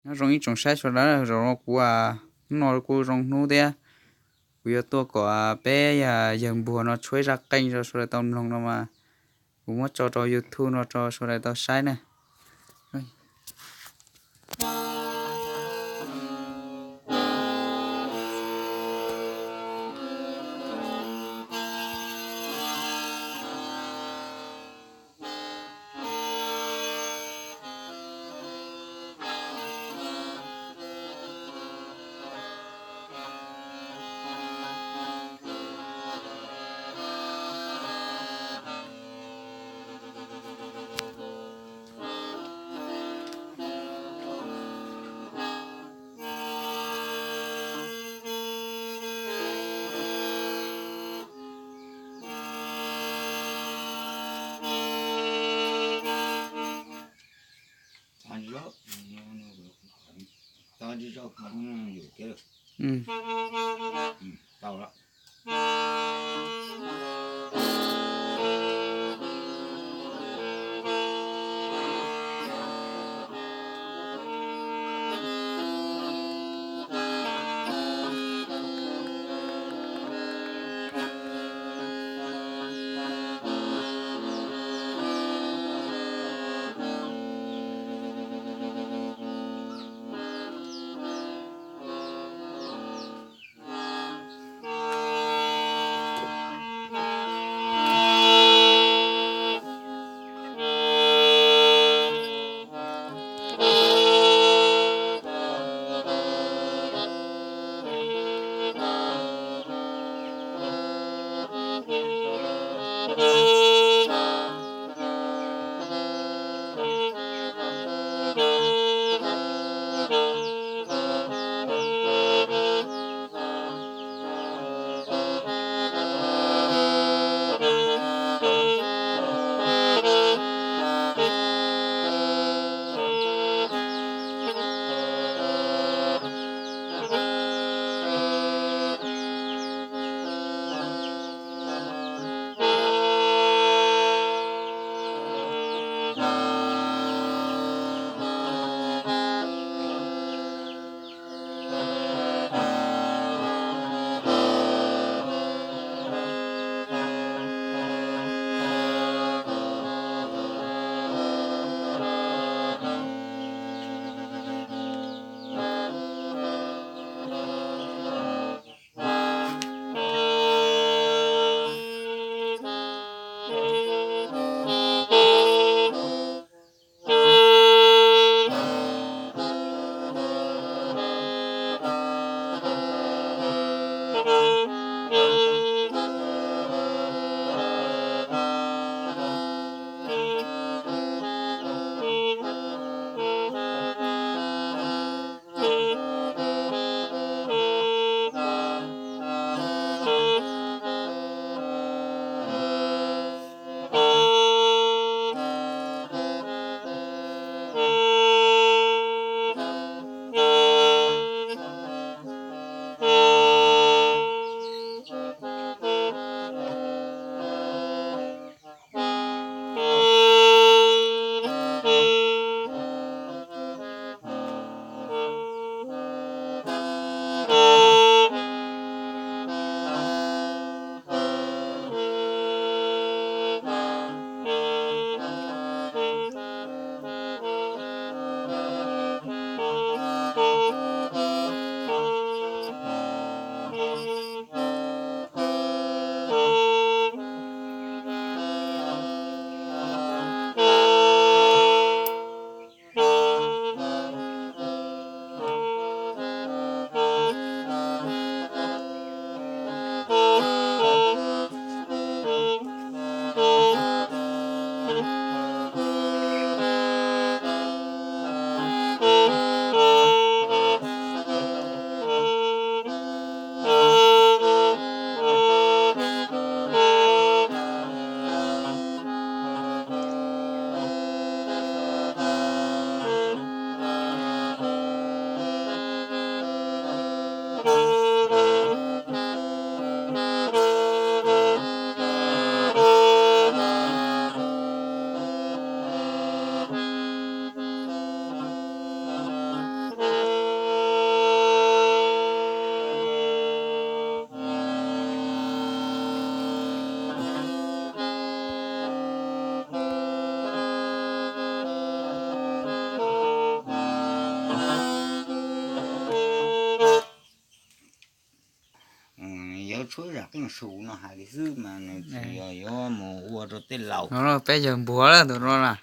Nyob zoo ib tsoom saib sawv daws, zaum no kuv, hnub no kuj zoo hnub thiab, kuv yuav tuaj kom peb yawg npuag no tshuab zaj qeej rau sawv daws tau mloog no mas, kuv muab tso rau YouTube no rau sawv daws tau saib na. tshuab zam qeej su no hais li xwb mas nws tsis yog yuav mus ua rau tej laus. No peb yawg npuag lawm tus no na.